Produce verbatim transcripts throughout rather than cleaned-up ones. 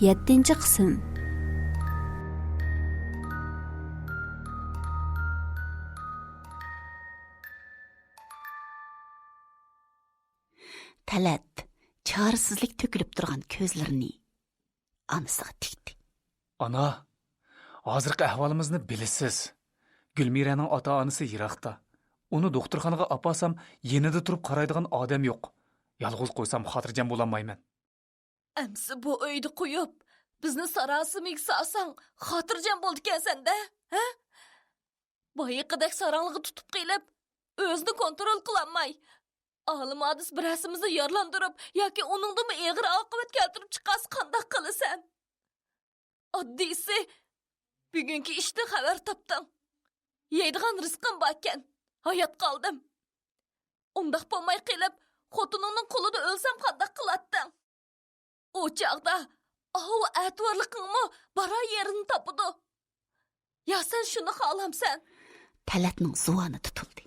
يەتتىنچى قىسىم. تەلەت چارىسىزلىك تۆكۈلۈپ تۇرغان كۆزلىرىنى ئانىسىغا تىكتى. ئانا، ھازىرقى ئەھۋالىمىزنى بىلىسىز. گۈلمىرەنىڭ ئاتا-ئانىسى يىراقتا. ئۇنى دوختۇرخانىغا ئاپارسام، يېنىدا تۇرۇپ قارايدىغان ئادەم يوق. يالغۇز قويسام خاتىرجەم بولالمايمەن. ئەمسە بۇ ئۆيدە قويۇپ، بىزنى ساراسىمىگە سالساڭ، خاتىرجەم بولىدىكەنسەن-دە، ھە؟ بايىقىدەك ساراڭلىقى تۇتۇپ قېلىپ، ئۆزىنى كونترول قىلالماي، ئالىم ھادىس بىرەرسىمىزنى يارىلاندۇرۇپ ياكى ئۇنىڭدىنمۇ ئېغىر ئاقىۋەت كەلتۈرۈپ چىقارسا قانداق قىلىسەن؟ ئاددىيسى، بۈگۈنكى ئىشتىن خەۋەر تاپتىڭ. يەيدىغان رىزقىم باركەن، ھايات قالدىم. ئۇنداق بولماي قېلىپ، خوتۇنۇڭنىڭ قولىدا ئۆلسەم قانداق قىلاتتىڭ؟ ئۇ چاغدا ئاۋۇ ئەتىۋارلىقىڭمۇ بارار يېرىنى تاپىدۇ. يا سەن شۇنى خالامسەن؟ تەلەتنىڭ زۇۋانى تۇتۇلدى.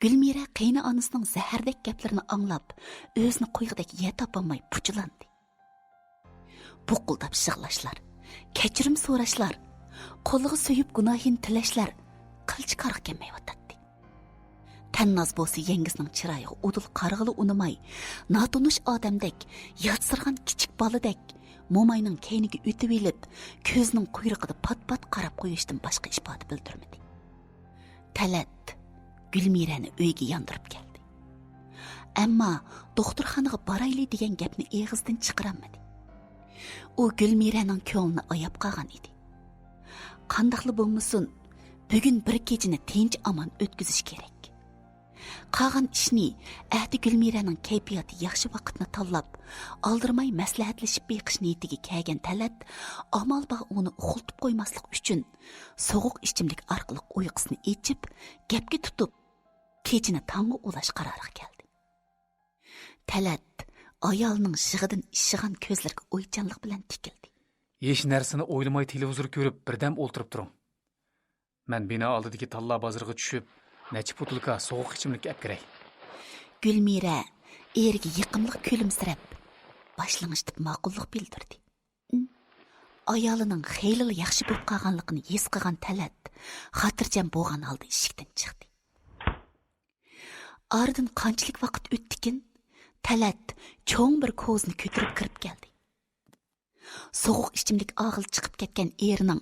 گۈلمىرە قېينىئانىسىنىڭ زەھەردەك گەپلىرىنى ئاڭلاپ، ئۆزىنى قويغۇدەك يەر تاپالماي پۇچىلاندى. بۇقۇلداپ يىغلاشلار، كەچۈرۈم سوراشلار، قولىغا سۆيۈپ گۇناھىنى تىلەشلەر قىلچە كارغا كەلمەيۋاتاتتى. تەنناز بولسا يەڭگىسىنىڭ چىرايىغا ئۇدۇل قارىغىلى ئۇنىماي، ناتونۇش ئادەمدەك، ياتسىرىغان كىچىك بالىدەك موماينىڭ كەينىگە ئۆتۈۋېلىپ، كۆزىنىڭ قۇيرۇقىدا پات-پات قاراپ قويۇشتىن باشقا ئىپادە بىلدۈرمىدى. تەلەت گۈلمىرەنى ئۆيگە ياندۇرۇپ كەلدى. ئەمما دوختۇرخانىغا بارايلى دېگەن گەپنى ئېغىزدىن چىقىرالمىدى. ئۇ گۈلمىرەنىڭ كۆڭلىنى ئاياپ قالغان ئىدى. قانداقلا بولمىسۇن، بۈگۈن بىر كېچىنى تىنچ-ئامان ئۆتكۈزۈش كېرەك. قالغان ئىشنى ئەتە گۈلمىرەنىڭ كەيپىياتى ياخشى ۋاقىتنى تاللاپ، ئالدىرىماي مەسلىھەتلىشىپ بېقىش نىيىتىگە كەلگەن تەلەت ئامال بار ئۇنى ئۇخلىتىپ قويماسلىق ئۈچۈن، سوغۇق ئىچىملىك ئارقىلىق ئۇيقۇسىنى ئېچىپ، گەپكە تۇتۇپ، كېچىنى تاڭغا ئۇلاش قارارىغا كەلدى. تەلەت ئايالىنىڭ يىغىدىن ئىششىغان كۆزلىرىگە ئويچانلىق بىلەن تىكىلدى. ھېچ نەرسىنى ئويلىماي تېلېۋىزور كۆرۈپ بىردەم ئولتۇرۇپ تۇرۇڭ. مەن بىنا ئالدىدىكى تاللا بازىرىغا چۈشۈپ، نەچچە بوتۇلكا سوغۇق ئىچىملىك ئەپ كىرەي. گۈلمىرە ئېرىگە يېقىملىق كۈلۈمسىرەپ، باش لىڭشىتىپ ماقۇللۇق بىلدۈردى. ئايالىنىڭ خېلىلا ياخشى بولۇپ قالغانلىقىنى ھېس قىلغان تەلەت خاتىرجەم بولغان ھالدا ئىشىكتىن چىقتى. ئارىدىن قانچىلىك ۋاقىت ئۆتتىكىن، تەلەت چوڭ بىر كوزىنى كۆتۈرۈپ كىرىپ كەلدى. سوغۇق ئىچىملىك ئاغىلى چىقىپ كەتكەن ئېرىنىڭ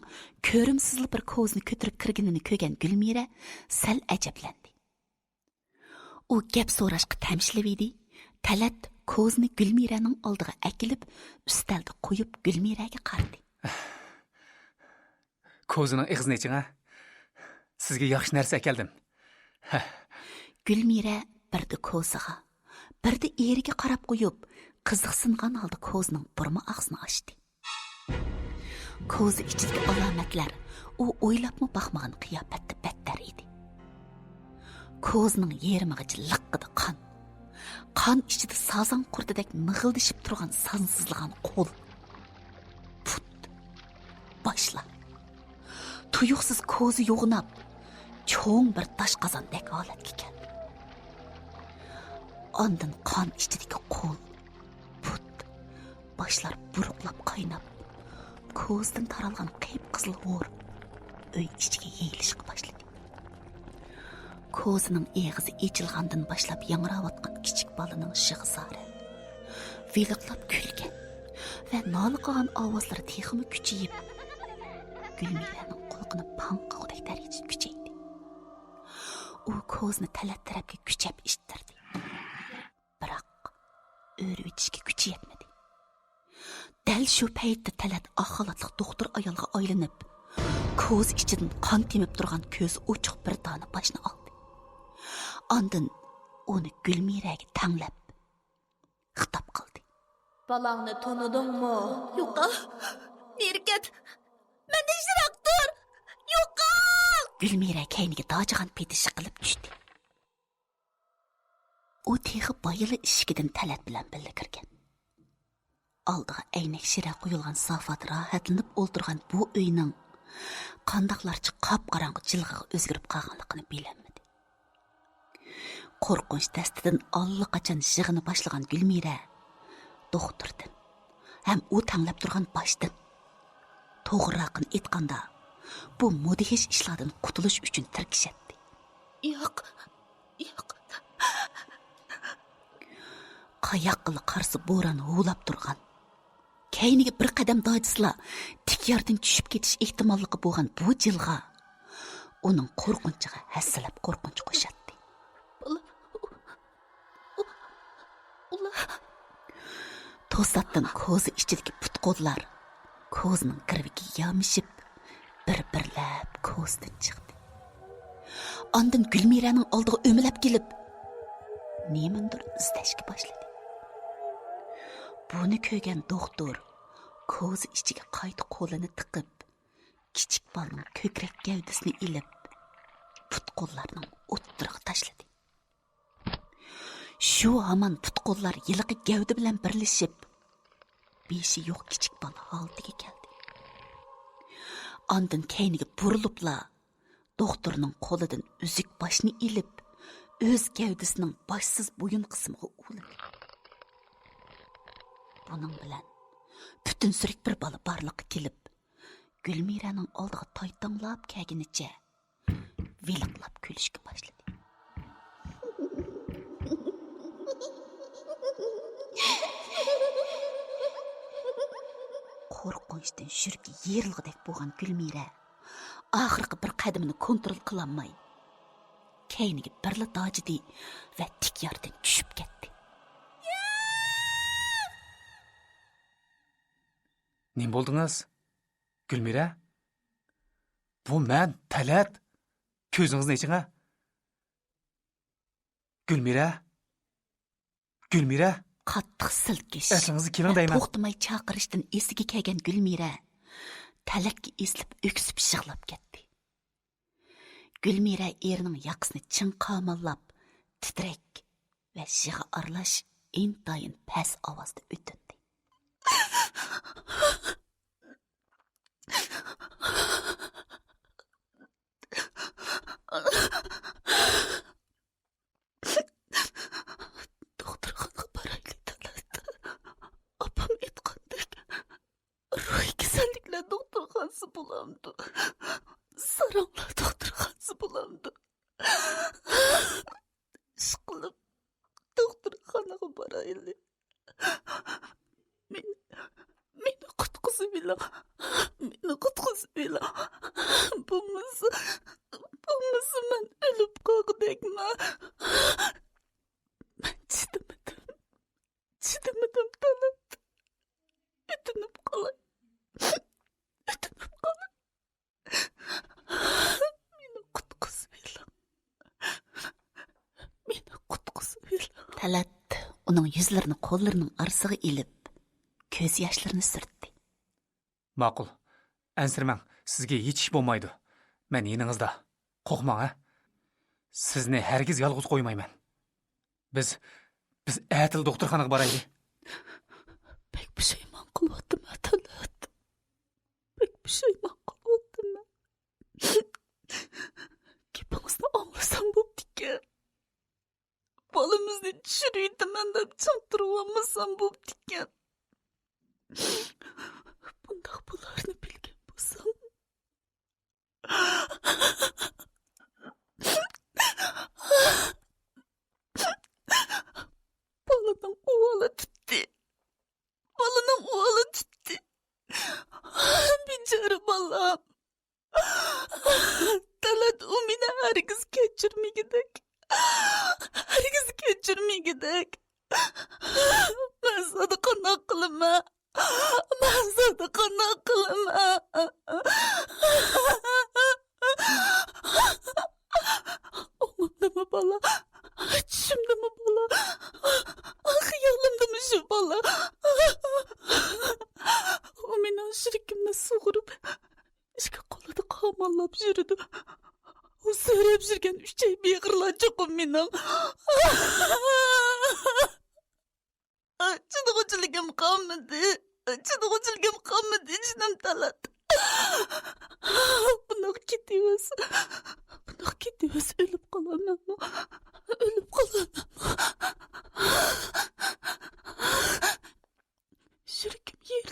كۆرۈمسىزلا بىر كوزىنى كۆتۈرۈپ كىرگىنىنى كۆرگەن گۈلمىرە سەل ئەجەبلەندى. ئۇ گەپ سوراشقا تەمشىلىۋىدى، تەلەت كوزىنى گۈلمىرەنىڭ ئالدىغا ئەكېلىپ، ئۈستەلدە قويۇپ گۈلمىرەگە قارىدى. كوزىنىڭ ئېغىزىنى ئېچىڭ ھە. سىزگە ياخشى نەرسە ئەكەلدىم. ھە. گۈلمىرە بىردە كوزىغا، بىردە ئېرىگە قاراپ قويۇپ، قىزىقسىنغان ھالدا كوزىنىڭ بۇرما ئاغزىنى ئاچتى. كوزا ئىچىدىكى ئالامەتلەر ئۇ ئويلاپمۇ باقمىغان قىياپەتتە بەتتەر ئىدى. كوزىنىڭ يېرىمىغىچە لىققىدە قان. قان ئىچىدە سازاڭ قۇرتىدەك مىغىلدىشىپ تۇرغان سانسىزلىغان قول. پۇت، باشلار. تۇيۇقسىز كوزا يوغىناپ، چوڭ بىر داش قازاندەك ھالەتكە كەلدى. ئاندىن قان ئىچىدىكى قول، پۇت، باشلار بۇرۇقلاپ قايناپ، كوزىدىن تارالغان قىپقىزىل ھور ئۆي ئىچىگە يېيىلىشقا باشلىدى. كوزىنىڭ ئېغىزى ئېچىلغاندىن باشلاپ ياڭراۋاتقان كىچىك بالىنىڭ يىغا-زارى، ۋىلىقلاپ كۈلگەن ۋە نالە قىلغان ئاۋازلىرى تېخىمۇ كۈچىيىپ، گۈلمىرەنىڭ قۇلىقىنى پاڭ قىلغۇدەك دەرىجىدە كۈچەيدى. ئۇ كوزىنى تەلەت تەرەپكە كۈچەپ ئىتتىردى. بىراق، ئۆرۈۋېتىشكە كۈچى يەتمىدى. دەل شۇ پەيتتە تەلەت ئاق خالاتلىق دوختۇر ئايالغا ئايلىنىپ، كوزا ئىچىدىن قان تېمىپ تۇرغان كۆزى ئوچۇق بىر دانە باشنى ئالدى. ئاندىن ئۇنى گۈلمىرەگە تەڭلەپ، خىتاب قىلدى. بالاڭنى تونۇدۇڭمۇ؟ يوقال! نېرى كەت! مەندىن يىراق تۇر! يوقال! گۈلمىرە كەينىگە داجىغان پېتى شىقىلىپ چۈشتى. ئۇ تېخى بايىلا ئىشىكىدىن تەلەت بىلەن بىللە كىرگەن. ئالدىغا ئەينەك شىرە قويۇلغان سافادا راھەتلىنىپ ئولتۇرغان بۇ ئۆينىڭ قانداقلارچە قاپقاراڭغۇ جىلغىغا ئۆزگىرىپ قالغانلىقىنى بىلەلمىدى. قورقۇنچ دەستىدىن ئاللىقاچان يىغىنى باشلىغان گۈلمىرە دوختۇردىن، ھەم ئۇ تەڭلەپ تۇرغان باشتىن. توغرىراقىنى ئېيتقاندا، بۇ مۇدھىش ئىشلاردىن قۇتۇلۇش ئۈچۈن تىركىشەتتى. ياق، ياق. قاياققىلا قارىسا بوران ھۇۋلاپ تۇرغان. كەينىگە بىر قەدەم داجىسىلا، تىك ياردىن چۈشۈپ كېتىش ئېھتىماللىقى بولغان بۇ جىلغا ئۇنىڭ قورقۇنچىغا ھەسسىلەپ قورقۇنچ قوشاتتى. ئۇلار، ئۇ-، ئۇلار. توساتتىن كوزا ئىچىدىكى پۇت-قوللار كوزىنىڭ گىرۋىكىگە يامىشىپ، بىر-بىرلەپ كوزىدىن چىقتى. ئاندىن گۈلمىرەنىڭ ئالدىغا ئۆمىلەپ كېلىپ، نېمىندۇر ئىزدەشكە باشلىدى. بۇنى كۆرگەن دوختۇر كوزا ئىچىگە قايتا قولىنى تىقىپ، كىچىك بالىنىڭ كۆكرەك گەۋدىسىنى ئېلىپ، پۇت-قوللارنىڭ ئوتتۇرىغا تاشلىدى. شۇ ھامان پۇت-قوللار ھېلىقى گەۋدە بىلەن بىرلىشىپ، بېشى يوق كىچىك بالا ھالىتىگە كەلدى. ئاندىن كەينىگە بۇرۇلۇپلا، دوختۇرنىڭ قولىدىن ئۈزۈك باشنى ئېلىپ، ئۆز گەۋدىسىنىڭ باشسىز بويۇن قىسمىغا ئۇۋىلىدى. بۇنىڭ بىلەن پۈتۈن سۈرۈك بىر بالا بارلىققا كېلىپ، گۈلمىرەنىڭ ئالدىغا تايتاڭلاپ كەلگىنىچە ۋىلىقلاپ كۈلۈشكە باشلىدى. قورقۇنچتىن يۈرىكى يېرىلغۇدەك بولغان گۈلمىرە ئاخىرقى بىر قەدىمىنى كونترول قىلالماي، كەينىگە بىرلا داجىدى ۋە تىك ياردىن چۈشۈپ كەتتى. نېمە بولدىڭىز، گۈلمىرە؟ بۇ مەن، تەلەت. كۆزىڭىزنى ئېچىڭە. گۈلمىرە؟ گۈلمىرە؟ قاتتىق سىلكىش، ئەسلىڭىزگە كېلىڭ دەيمەن. توختىماي چاقىرىشتىن ئېسىگە كەلگەن گۈلمىرە تەلەتكە ئېسىلىپ ئۆكسۈپ يىغلاپ كەتتى. گۈلمىرە ئېرىنىڭ ياقىسىنى چىڭ قاماللاپ، تىترەك ۋە يىغا ئارىلاش ئىنتايىن پەس ئاۋازدا ئۆتۈندى. دوختۇرخانىغا بارايلى، تەلەت. ئاپام ئېيتقاندەك، روھىي كېسەللىكلەر دوختۇرخانىسى بولامدۇ؟ ساراڭلار دوختۇرخانىسى بولامدۇ؟ ئىشقىلىپ، دوختۇرخانىغا بارايلى. مېنى، مېنى قۇتقۇزۇۋېلىڭ. مېنى قۇتقۇزۇۋېلىڭ. بولمىسا، بولمىسا مەن ئۆلۈپ قالغۇدەكمەن. مەن چىدىمىدىم. چىدىمىدىم، تەلەت. ئۆتۈنۈپ قالاي. ئۆتۈنۈپ قالاي. مېنى قۇتقۇزۇۋېلىڭ. مېنى قۇتقۇزۇۋېلىڭ. تەلەت ئۇنىڭ يۈزلىرىنى قوللىرىنىڭ ئارىسىغا ئېلىپ، كۆز ياشلىرىنى سۈرتتى. ماقۇل، ئەنسىرىمەڭ، سىزگە ھېچ ئىش بولمايدۇ. مەن يېنىڭىزدا. قورقماڭ، ھە؟ سىزنى ھەرگىز يالغۇز قويمايمەن. بىز، بىز ئەتىلا دوختۇرخانىغا بارايلى. بەك پۇشايمان قىلىۋاتىمەن، تەلەت. بەك پۇشايمان قىلىۋاتىمەن. گېپىڭىزنى ئاڭلىسام بوپتىكەن. بالىمىزنى چۈشۈرۈۋېتىمەن دەپ چىڭ تۇرۇۋالمىسام بوپتىكەن. بۇنداق بولارنى بىلگەن بولسام، بالىنىڭ ئۇۋالى تۇتتى. بالىنىڭ ئۇۋالى تۇتتى. بىچارە بالام. تەلەت، ئۇ مېنى ھەرگىز كەچۈرمىگۈدەك. ھەرگىز كەچۈرمىگۈدەك. مەن زادى قانداق قىلىمەن؟ مەن زادى قانداق قىلىمەن؟ ئوڭۇمدىمۇ بالا، چۈشۈمدىمۇ بالا، خىيالىمدىمۇ شۇ بالا. ئۇ مېنىڭ يۈرىكىمنى سۇغۇرۇپ، ئىككى قولىدا قاماللاپ يۈرىدۇ. ئۇ سۆرەپ يۈرگەن ئۈچەي بېغىرلار چوقۇم مېنىڭ. چىدىغۇچىلىكىم قالمىدى. چىدىغۇچىلىكىم قالمىدى، جېنىم تەلەت. بۇنداق كېتىۋەرسە، بۇنداق كېتىۋەرسە ئۆلۈپ قالامەنمۇ؟ ئۆلۈپ قالامەنمۇ؟ يۈرىكىم يېرىلىپ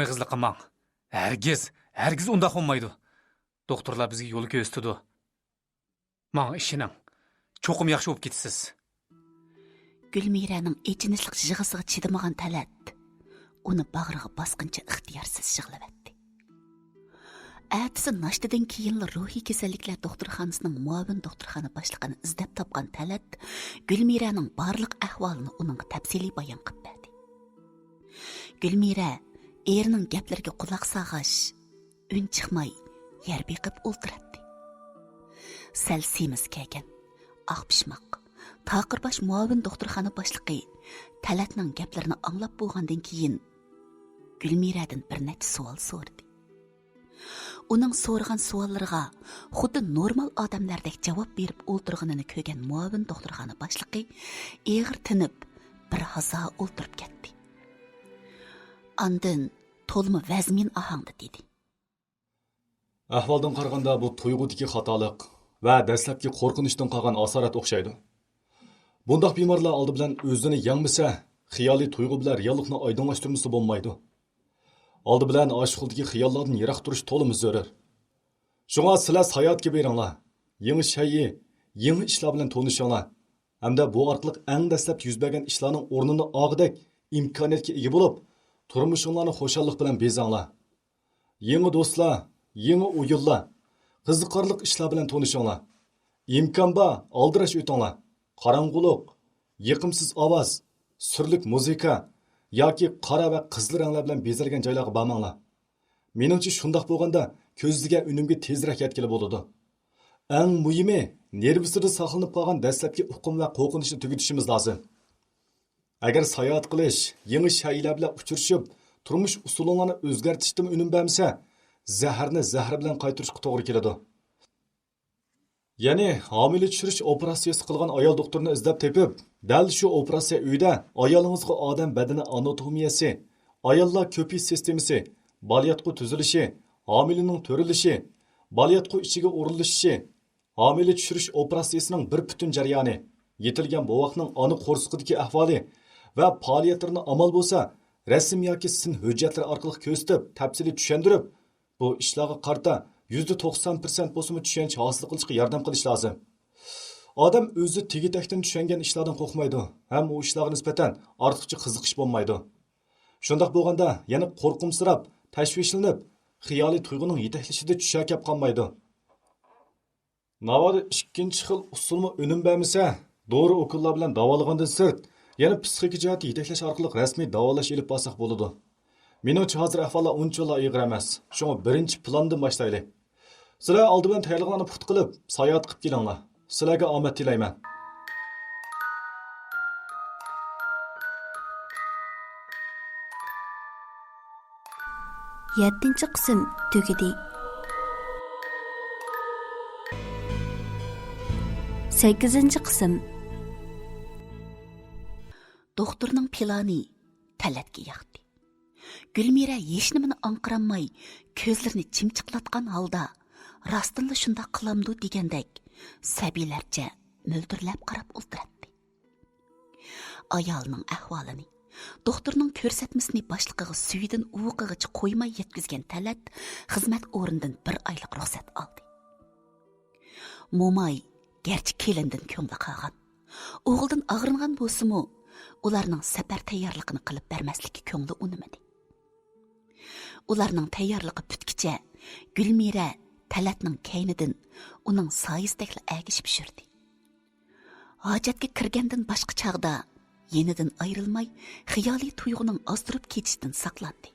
ئېغىزلىق قىلماڭ. ھەرگىز، ھەرگىز ئۇنداق بولمايدۇ. دوختۇرلار بىزگە يول كۆرسىتىدۇ. ماڭا ئىشىنىڭ. چوقۇم ياخشى بولۇپ كېتىسىز. گۈلمىرەنىڭ ئېچىنىشلىق يىغىسىغا چىدىمىغان تەلەت ئۇنى باغرىغا باسقىنىچە ئىختىيارسىز يىغلىۋەتتى. ئەتىسى ناشتىدىن كېيىنلا روھىي كېسەللىكلەر دوختۇرخانىسىنىڭ مۇئاۋىن دوختۇرخانا باشلىقىنى ئىزدەپ تاپقان تەلەت گۈلمىرەنىڭ بارلىق ئەھۋالىنى ئۇنىڭغا تەپسىلىي بايان قىلىپ بەردى. گۈلمىرە ئېرىنىڭ گەپلىرىگە قۇلاق سالغاچ، ئۈن چىقماي يەر بېقىپ ئولتۇراتتى. سەل سېمىز كەلگەن، ئاق پىشماق، تاقىر باش مۇئاۋىن دوختۇرخانا باشلىقى تەلەتنىڭ گەپلىرىنى ئاڭلاپ بولغاندىن كېيىن، گۈلمىرەدىن بىر نەچچە سوئال سورىدى. ئۇنىڭ سورىغان سوئاللىرىغا خۇددى نورمال ئادەملەردەك جاۋاب بېرىپ ئولتۇرغىنىنى كۆرگەن مۇئاۋىن دوختۇرخانا باشلىقى ئېغىر تىنىپ، بىر ھازا ئولتۇرۇپ كەتتى. ئاندىن تولىمۇ ۋەزمىن ئاھاڭدا دېدى. ئەھۋالدىن قارىغاندا، بۇ تۇيغۇدىكى خاتالىق ۋە دەسلەپكى قورقۇنچتىن قالغان ئاسارەت ئوخشايدۇ. بۇنداق بىمارلار ئالدى بىلەن ئۆزىنى يەڭمىسە، خىيالىي تۇيغۇ بىلەن رېئاللىقنى ئايدىڭلاشتۇرمىسا بولمايدۇ. ئالدى بىلەن ئاشۇ خىلدىكى خىياللاردىن يىراق تۇرۇش تولىمۇ زۆرۈر. شۇڭا سىلەر ساياھەتكە بېرىڭلار، يېڭى شەيئى، يېڭى ئىشلار بىلەن تونۇشۇڭلار ھەمدە بۇ ئارقىلىق ئەڭ دەسلەپ يۈز بەرگەن ئىشلارنىڭ ئورنىنى ئالغۇدەك ئىمكانىيەتكە ئىگە بولۇپ، تۇرمۇشۇڭلارنى خۇشاللىق بىلەن بېزەڭلار. يېڭى دوستلار، يېڭى ئويۇنلار، قىزىقارلىق ئىشلار بىلەن تونۇشۇڭلار. ئىمكان بار، ئالدىراش ئۆتۈڭلار. قاراڭغۇلۇق، يېقىمسىز ئاۋاز، سۈرلۈك مۇزىكا ياكى قارا ۋە قىزىل رەڭلەر بىلەن بېزەلگەن جايلارغا بارماڭلار. مېنىڭچە، شۇنداق بولغاندا كۆزلىگەن ئۈنۈمگە تېزرەك يەتكىلى بولىدۇ. ئەڭ مۇھىمى، نېرۋىسىدا ساقلىنىپ قالغان دەسلەپكى ئۇقۇم ۋە قورقۇنچنى تۈگىتىشىمىز لازىم. ئەگەر ساياھەت قىلىش، يېڭى شەيئىلەر بىلەن ئۇچرىشىپ، تۇرمۇش ئۇسۇلۇڭلارنى ئۆزگەرتىشتىن ئۈنۈم بەرمىسە، زەھەرنى زەھەر بىلەن قايتۇرۇشقا توغرا كېلىدۇ. يەنى، ھامىلە چۈشۈرۈش ئوپېراتسىيىسى قىلغان ئايال دوختۇرنى ئىزدەپ تېپىپ، دەل شۇ ئوپېراتسىيە ئۆيىدە ئايالىڭىزغا ئادەم بەدىنى ئاناتومىيەسى، ئاياللار كۆپىيىش سىستېمىسى، بالىياتقۇ تۈزۈلۈشى، ھامىلىنىڭ تۈرۈلۈشى، بالىياتقۇ ئىچىگە ئورۇنلىشىشى، ھامىلە چۈشۈرۈش ئوپېراتسىيىسىنىڭ بىر پۈتۈن جەريانى، يېتىلگەن بوۋاقنىڭ ئانا قورسىقىدىكى ئەھۋالى ۋە پائالىيەتلىرىنى ئامال بولسا رەسىم ياكى سىن ھۆججەتلىرى ئارقىلىق كۆرسىتىپ، تەپسىلىي چۈشەندۈرۈپ، بۇ ئىشلارغا قارىتا يۈزدە توقسان پىرسەنت بولسىمۇ چۈشەنچە ھاسىل قىلىشقا ياردەم قىلىش لازىم. ئادەم ئۆزى تېگى-تەكتىن چۈشەنگەن ئىشلاردىن قورقمايدۇ ھەم ئۇ ئىشلارغا نىسبەتەن ئارتۇقچە قىزىقىش بولمايدۇ. شۇنداق بولغاندا يەنە قورقۇمسىراپ، تەشۋىشلىنىپ، خىيالىي تۇيغۇنىڭ يېتەكلىشىدە چۈشە كەپ قالمايدۇ. ناۋادا ئىككىنچى خىل ئۇسۇلمۇ ئۈنۈم بەرمىسە، دورا ئوكۇللار بىلەن داۋالىغاندىن سىرت، يەنە پىسخىكا جەھەتتە يېتەكلەش ئارقىلىق رەسمىي داۋالاش ئېلىپ بارساق بولىدۇ. مېنىڭچە، ھازىر ئەھۋاللار ئۇنچىۋالا ئېغىر ئەمەس. شۇڭا بىرىنچى پىلاندىن باشلايلى. سىلەر ئالدى بىلەن تەييارلىقلارنى پۇختا قىلىپ، ساياھەت قىلىپ كېلىڭلار. سىلەرگە ئامەت تىلەيمەن. يەتتىنچى قىسىم تۈگىدى. سەككىزىنچى قىسىم. دوختۇرنىڭ پىلانى تەلەتكە ياقتى. گۈلمىرە ھېچنېمىنى ئاڭقىرالماي، كۆزلىرىنى چىمچىقلاتقان ھالدا، راستتىنلا شۇنداق قىلامدۇ دېگەندەك، سەبىيلەرچە مۆلدۈرلەپ قاراپ ئولتۇراتتى. ئايالىنىڭ ئەھۋالىنى، دوختۇرنىڭ كۆرسەتمىسىنى باشلىقىغا سۈيىدىن ئۇۋىقىغىچە قويماي يەتكۈزگەن تەلەت خىزمەت ئورنىدىن بىر ئايلىق رۇخسەت ئالدى. موماي گەرچە كېلىندىن كۆڭلى قالغان، ئوغلىدىن ئاغرىنغان بولسىمۇ، ئۇلارنىڭ سەپەر تەييارلىقىنى قىلىپ بەرمەسلىككە كۆڭلى ئۇنىمىدى. ئۇلارنىڭ تەييارلىقى پۈتكىچە، گۈلمىرە تەلەتنىڭ كەينىدىن ئۇنىڭ سايىسىدەكلا ئەگىشىپ يۈردى. ھاجەتكە كىرگەندىن باشقا چاغدا يېنىدىن ئايرىلماي، خىيالىي تۇيغۇنىڭ ئازدۇرۇپ كېتىشىدىن ساقلاندى.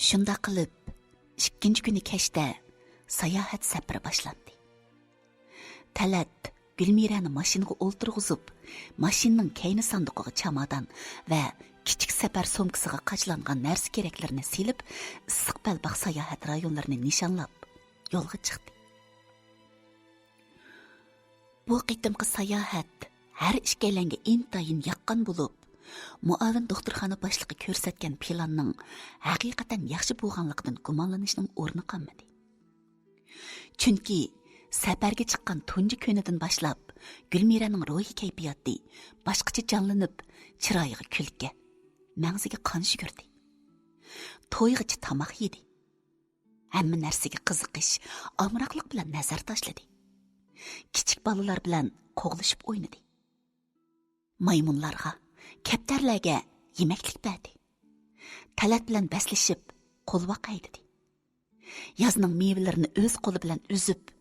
شۇنداق قىلىپ، ئىككىنچى كۈنى كەچتە ساياھەت سەپىرى باشلاندى. تەلەت گۈلمىرەنى ماشىنىغا ئولتۇرغۇزۇپ، ماشىنىنىڭ كەينى ساندۇقىغا چامادان ۋە كىچىك سەپەر سومكىسىغا قاچىلانغان نەرسە-كېرەكلىرىنى سېلىپ، ئىسسىق بەلباغ ساياھەت رايونلىرىنى نىشانلاپ، يولغا چىقتى. بۇ قېتىمقى ساياھەت ھەر ئىككىيلەنگە ئىنتايىن ياققان بولۇپ، مۇئاۋىن دوختۇرخانا باشلىقى كۆرسەتكەن پىلاننىڭ ھەقىقەتەن ياخشى بولغانلىقىدىن گۇمانلىنىشنىڭ ئورنى قالمىدى. چۈنكى سەپەرگە چىققان تۇنجى كۈنىدىن باشلاپ، گۈلمىرەنىڭ روھىي كەيپىياتى باشقىچە جانلىنىپ، چىرايىغا كۈلكە، مەڭزىگە قان يۈگۈردى. تويغىچە تاماق يېدى. ھەممە نەرسىگە قىزىقىش، ئامراقلىق بىلەن نەزەر تاشلىدى. كىچىك بالىلار بىلەن قوغلىشىپ ئوينىدى. مايمۇنلارغا، كەپتەرلەرگە يېمەكلىك بەردى. تەلەت بىلەن بەسلىشىپ، قولۋاق ھەيدىدى. يازنىڭ مېۋىلىرىنى ئۆز قولى بىلەن ئۈزۈپ،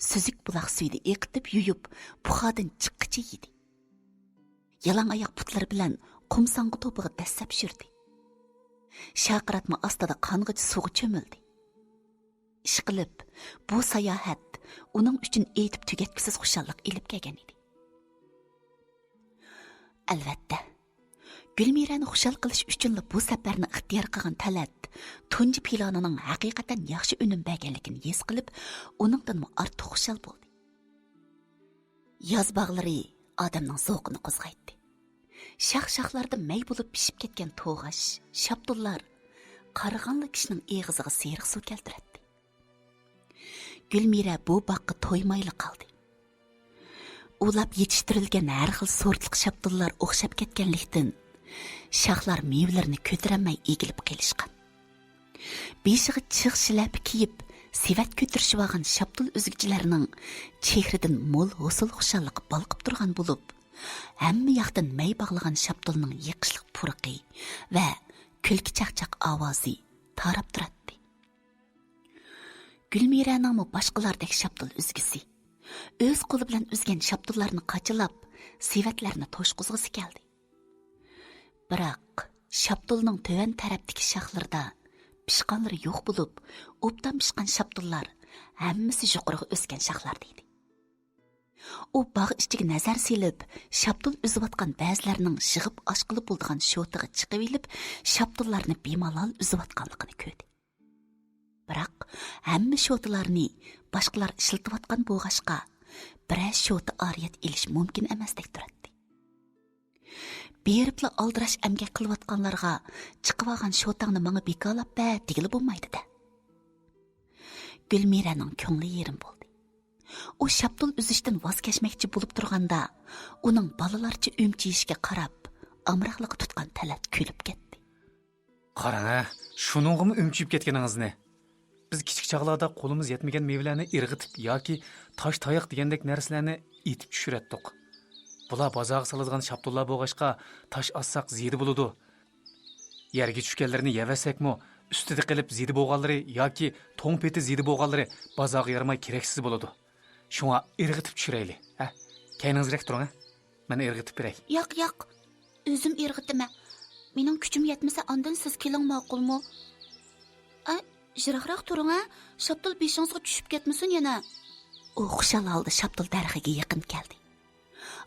سۈزۈك بۇلاق سۈيىدە ئېقىتىپ يۇيۇپ، پۇخادىن چىققىچە يېدى. يالاڭ ئاياق پۇتلىرى بىلەن قۇم ساڭغا توپىغا دەسسەپ يۈردى. شارقىراتما ئاستىدا قانغىچە سۇغا چۆمۈلدى. ئىشقىلىپ، بۇ ساياھەت ئۇنىڭ ئۈچۈن ئېيتىپ تۈگەتكۈسىز خۇشاللىق ئېلىپ كەلگەن ئىدى. ئەلۋەتتە، گۈلمىرەنى خۇشال قىلىش ئۈچۈنلا بۇ سەپەرنى ئىختىيار قىلغان تەلەت تۇنجى پىلانىنىڭ ھەقىقەتەن ياخشى ئۈنۈم بەرگەنلىكىنى ھېس قىلىپ، ئۇنىڭدىنمۇ ئارتۇق خۇشال بولدى. ياز باغلىرى ئادەمنىڭ زوقىنى قوزغايتتى. شاخ-شاخلاردا مەي بولۇپ پىشىپ كەتكەن توغاچ، شاپتۇللار قارىغانلا كىشىنىڭ ئېغىزىغا سېرىق سۇ كەلتۈرەتتى. گۈلمىرە بۇ باغقا تويمايلا قالدى. ئۇلاپ يېتىشتۈرۈلگەن ھەر خىل سورتلۇق شاپتۇللار ئوخشاپ كەتكەنلىكتىن، شاخلار مېۋىلىرىنى كۆتۈرەلمەي ئېگىلىپ قېلىشقان. بېشىغا چىغ شىلەپە كىيىپ، سېۋەت كۆتۈرۈشۈۋالغان شاپتۇل ئۈزگۈچىلەرنىڭ چېھرىدىن مول ھوسۇل خۇشاللىقى بالقىپ تۇرغان بولۇپ، ھەممە ياقتىن مەي باغلىغان شاپتۇلنىڭ يېقىشلىق پۇرىقى ۋە كۈلكە چاقچاق ئاۋازى تاراپ تۇراتتى. گۈلمىرەنىڭمۇ باشقىلاردەك شاپتۇل ئۈزگۈسى، ئۆز قولى بىلەن ئۈزگەن شاپتۇللارنى قاچىلاپ، سېۋەتلەرنى توشقۇزغۇسى كەلدى. بىراق، شاپتۇلنىڭ تۆۋەن تەرەپتىكى شاخلىرىدا پىشقانلىرى يوق بولۇپ، ئوبدان پىشقان شاپتۇللار ھەممىسى يۇقىرىغا ئۆسكەن شاخلاردا ئىدى. ئۇ باغ ئىچىگە نەزەر سېلىپ، شاپتۇل ئۈزۈۋاتقان بەزىلەرنىڭ يىغىپ ئاشقىلى بولىدىغان شوتىغا چىقىۋېلىپ، شاپتۇللارنى بىمالال ئۈزۈۋاتقانلىقىنى كۆردى. بىراق، ھەممە شوتىلارنى باشقىلار ئىشلىتىۋاتقان بولغاچقا، بىرەر شوتا ئارىيەت ئېلىش مۇمكىن ئەمەستەك تۇراتتى. بېرىپلا ئالدىراش ئەمگەك قىلىۋاتقانلارغا «چىقىۋالغان شوتاڭنى ماڭا بىكارلاپ بەر» دېگىلى بولمايدۇ-دە. گۈلمىرەنىڭ كۆڭلى يېرىم بولدى. ئۇ شاپتۇل ئۈزۈشتىن ۋاز كەچمەكچى بولۇپ تۇرغاندا، ئۇنىڭ بالىلارچە ئۈمچىيىشىگە قاراپ، ئامراقلىقى تۇتقان تەلەت كۈلۈپ كەتتى. قاراڭ ھە، شۇنىڭغىمۇ ئۈمچىيىپ كەتكىنىڭىزنى. بىز كىچىك چاغلاردا قولىمىز يەتمىگەن مېۋىلەرنى ئىرغىتىپ ياكى تاش تاياق دېگەندەك نەرسىلەرنى ئېتىپ چۈشۈرەتتۇق. بۇلار بازارغا سالىدىغان شاپتۇللار بولغاچقا، تاش ئاتساق زىيىدە بولىدۇ. يەرگە چۈشكەنلىرىنى يەۋەتسەكمۇ، ئۈستىدە قېلىپ زىيىدە بولغانلىرى ياكى توڭ پېتى زىيىدە بولغانلىرى بازارغا يارىماي كېرەكسىز بولىدۇ. شۇڭا ئىرغىتىپ چۈشۈرەيلى، ھە؟ كەينىڭىزرەك تۇرۇڭ، ھە؟ مەن ئىرغىتىپ بېرەي. ياق، ياق. ئۆزۈم ئىرغىتىمەن. مېنىڭ كۈچۈم يەتمىسە، ئاندىن سىز كېلىڭ، ماقۇلمۇ؟ ئە، يىراقراق تۇرۇڭ، ھە؟ شاپتۇل بېشىڭىزغا چۈشۈپ كەتمىسۇن يەنە. ئۇ خۇشال ھالدا شاپتۇل دەرىخىگە يېقىن كەلدى.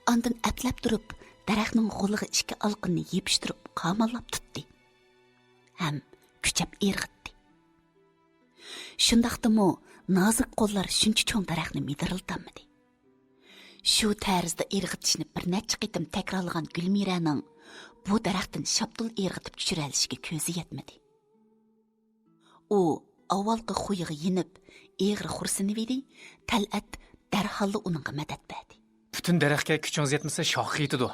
ئاندىن ئەپلەپ تۇرۇپ، دەرەخنىڭ غولىغا ئىككى ئالىقىنىنى يېپىشتۇرۇپ، قاماللاپ تۇتتى. ھەم كۈچەپ ئىرغىتتى. شۇنداقتىمۇ نازۇك قوللار شۇنچە چوڭ دەرەخنى مىدىرلىتالمىدى. شۇ تەرزدە ئىرغىتىشنى بىر نەچچە قېتىم تەكرارلىغان گۈلمىرەنىڭ بۇ دەرەختىن شاپتۇل ئىرغىتىپ چۈشۈرەلىشىگە كۆزى يەتمىدى. ئۇ ئاۋۋالقى خۇيىغا يېنىپ، ئېغىر خورسىنىۋىدى، تەلئەت دەرھاللا ئۇنىڭغا مەدەت بەردى. پۈتۈن دەرەخكە كۈچىڭىز يەتمىسە، شاخقا يېتىدۇ.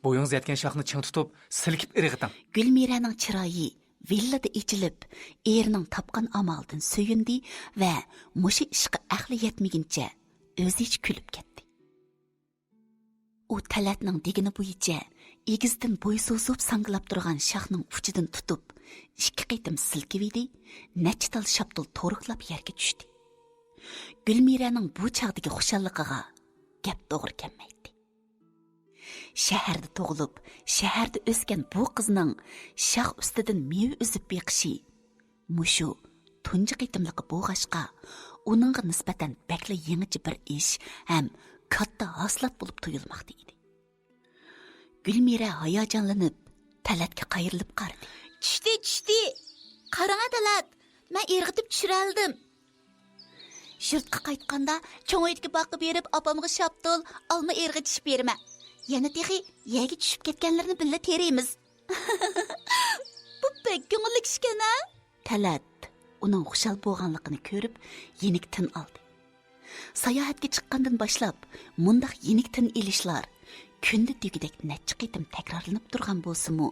بويىڭىز يەتكەن شاخنى چىڭ تۇتۇپ، سىلكىپ ئىرغىتىڭ. گۈلمىرەنىڭ چىرايى ۋىللىدە ئېچىلىپ، ئېرىنىڭ تاپقان ئامالىدىن سۆيۈندى ۋە مۇشۇ ئىشقا ئەقلى يەتمىگىنىچە ئۆزىچە كۈلۈپ كەتتى. ئۇ تەلەتنىڭ دېگىنى بويىچە ئېگىزدىن بوي سوزۇپ ساڭگىلاپ تۇرغان شاخنىڭ ئۇچىدىن تۇتۇپ، ئىككى قېتىم سىلكىۋىدى، نەچچە تال شاپتۇل تورۇكلاپ يەرگە چۈشتى. گۈلمىرەنىڭ بۇ چاغدىكى خۇشاللىقىغا گەپ توغرا كەلمەيتتى. شەھەردە تۇغۇلۇپ، شەھەردە ئۆسكەن بۇ قىزنىڭ شاخ ئۈستىدىن مېۋە ئۈزۈپ بېقىشى مۇشۇ تۇنجى قېتىملىقى بولغاچقا، ئۇنىڭغا نىسبەتەن بەكلا يېڭىچە بىر ئىش ھەم كاتتا ھاسىلات بولۇپ تۇيۇلماقتا ئىدى. گۈلمىرە ھاياجانلىنىپ، تەلەتكە قايرىلىپ قارىدى. چۈشتى، چۈشتى! قاراڭە تەلەت! مەن ئىرغىتىپ چۈشۈرەلدىم. يۇرتقا قايتقاندا، چوڭ ئۆيدىكى باغقا بېرىپ، ئاپامغا شاپتۇل، ئالما ئىرغىتىشىپ بېرىمەن. يەنە تېخى يەرگە چۈشۈپ كەتكەنلىرىنى بىللە تېرىيمىز. بۇ بەك كۆڭۈللۈك ئىشكەن، ھە؟ تەلەت ئۇنىڭ خۇشال بولغانلىقىنى كۆرۈپ، يېنىك تىن ئالدى. ساياھەتكە چىققاندىن باشلاپ، مۇنداق يېنىك تىن ئېلىشلار كۈندە دېگۈدەك نەچچە قېتىم تەكرارلىنىپ تۇرغان بولسىمۇ،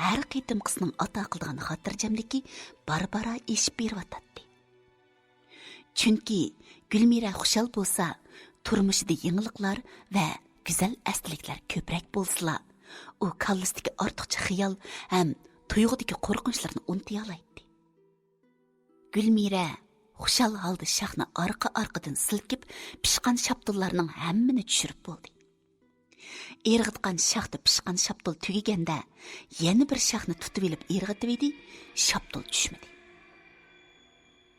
ھەر قېتىمقىسىنىڭ ئاتا قىلىدىغان خاتىرجەملىكى بارا-بارا ئېشىپ بېرىۋاتاتتى. چۈنكى گۈلمىرە خۇشال بولسا، تۇرمۇشىدا يېڭىلىقلار ۋە گۈزەل ئەستىلىكلەر كۆپرەك بولسىلا، ئۇ كاللىسىدىكى ئارتۇقچە خىيال ھەم تۇيغۇدىكى قورقۇنچلىرىنى ئۇنتۇيالايتتى. گۈلمىرە خۇشال ھالدا شاخنى ئارقا-ئارقىدىن سىلكىپ، پىشقان شاپتۇللارنىڭ ھەممىنى چۈشۈرۈپ بولدى. ئېرىغىتقان شاختا پىشقان شاپتۇل تۈگىگەندە، يەنە بىر شاخنى تۇتۇۋېلىپ ئېرىغىتىۋىدى، شاپتۇل چۈشمىدى.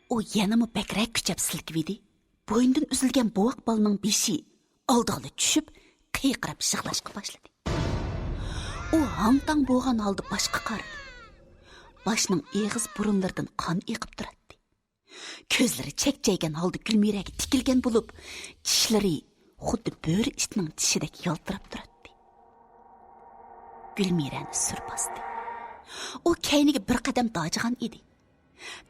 ئۇ يەنىمۇ بەكرەك كۈچەپ سىلكىۋىدى. بوينىدىن ئۈزۈلگەن بوۋاق بالىنىڭ بېشى ئالدىغىلا چۈشۈپ، قىيقىراپ يىغلاشقا باشلىدى. ئۇ ھاڭ-تاڭ بولغان ھالدا باشقا قارىدى. باشنىڭ ئېغىز بۇرۇنلىرىدىن قان ئېقىپ تۇراتتى. كۆزلىرى چەكچەيگەن ھالدا گۈلمىرەگە تىكىلگەن بولۇپ، چىشلىرى خۇددى بۆرە ئىتنىڭ چىشىدەك يالتىراپ تۇراتتى. گۈلمىرەنى سۈر باستى. ئۇ كەينىگە بىر قەدەم داجىغان ئىدى.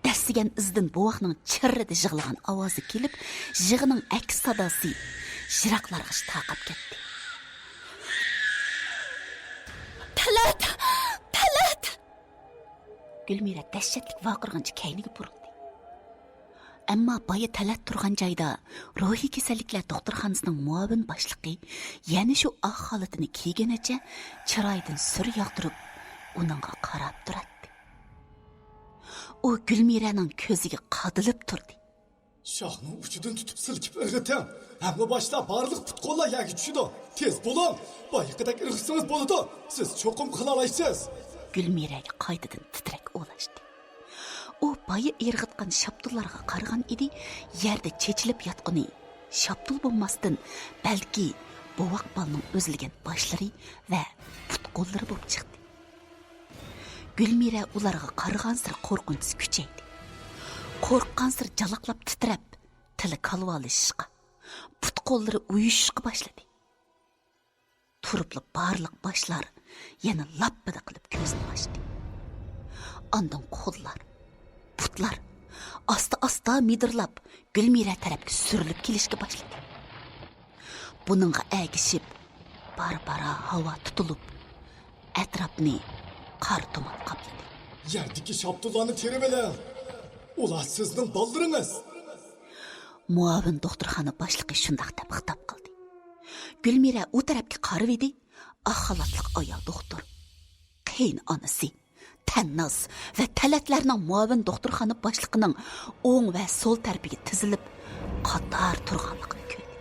دەسسىگەن ئىزىدىن بوۋاقنىڭ چىررىدە يىغلىغان ئاۋازى كېلىپ، يىغىنىڭ ئەكس ساداسى يىراقلارغىچە تارقاپ كەتتى. تەلەت! تەلەت! گۈلمىرە دەھشەتلىك ۋارقىرىغىنىچە كەينىگە بۇرۇلدى. ئەمما بايا تەلەت تۇرغان جايدا روھىي كېسەللىكلەر دوختۇرخانىسىنىڭ مۇئاۋىن باشلىقى يەنە شۇ ئاق خالىتىنى كىيگىنىچە چىرايىدىن سۈر ياغدۇرۇپ، ئۇنىڭغا قاراپ تۇراتتى. ئۇ گۈلمىرەنىڭ كۆزىگە قادىلىپ تۇردى. شاخنىڭ ئۇچىدىن تۇتۇپ سىلكىپ ئىرغىتىڭ. ھەممە باشلار، بارلىق پۇت-قوللار يەرگە چۈشىدۇ. تېز بولۇڭ. بايىقىدەك ئىرغىتسىڭىز بولىدۇ. سىز چوقۇم قىلالايسىز. گۈلمىرەگە قايتىدىن تىترەك ئولاشتى. ئۇ بايا ئىرغىتقان شاپتۇللارغا قارىغان ئىدى، يەردە چېچىلىپ ياتقىنى شاپتۇل بولماستىن، بەلكى بوۋاق بالىنىڭ ئۈزۈلگەن باشلىرى ۋە پۇت-قوللىرى بولۇپ چىقتى. گۈلمىرە ئۇلارغا قارىغانسېرى قورقۇنچىسى كۈچەيدى. قورققانسېرى جالاقلاپ تىترەپ، تىلى كالۋالىشىشقا، پۇت-قوللىرى ئۇيۇشۇشقا باشلىدى. تۇرۇپلا بارلىق باشلار يەنە لاپپىدە قىلىپ كۆزىنى ئاچتى. ئاندىن قوللار، پۇتلار ئاستا-ئاستا مىدىرلاپ، گۈلمىرە تەرەپكە سۈرۈلۈپ كېلىشكە باشلىدى. بۇنىڭغا ئەگىشىپ، بارا-بارا ھاۋا تۇتۇلۇپ، ئەتراپنى قارا تۇمان قاپلىدى. يەردىكى شاپتۇللارنى تېرىۋېلىڭ. ئۇلار سىزنىڭ بالىلىرىڭىز. مۇئاۋىن دوختۇرخانا باشلىقى شۇنداق دەپ خىتاب قىلدى. گۈلمىرە ئۇ تەرەپكە قارىۋىدى، ئاق خالاتلىق ئايال دوختۇر، قېيىنئانىسى، تەنناز ۋە تەلەتلەرنىڭ مۇئاۋىن دوختۇرخانا باشلىقىنىڭ ئوڭ ۋە سول تەرىپىگە تىزىلىپ قاتار تۇرغانلىقىنى كۆردى.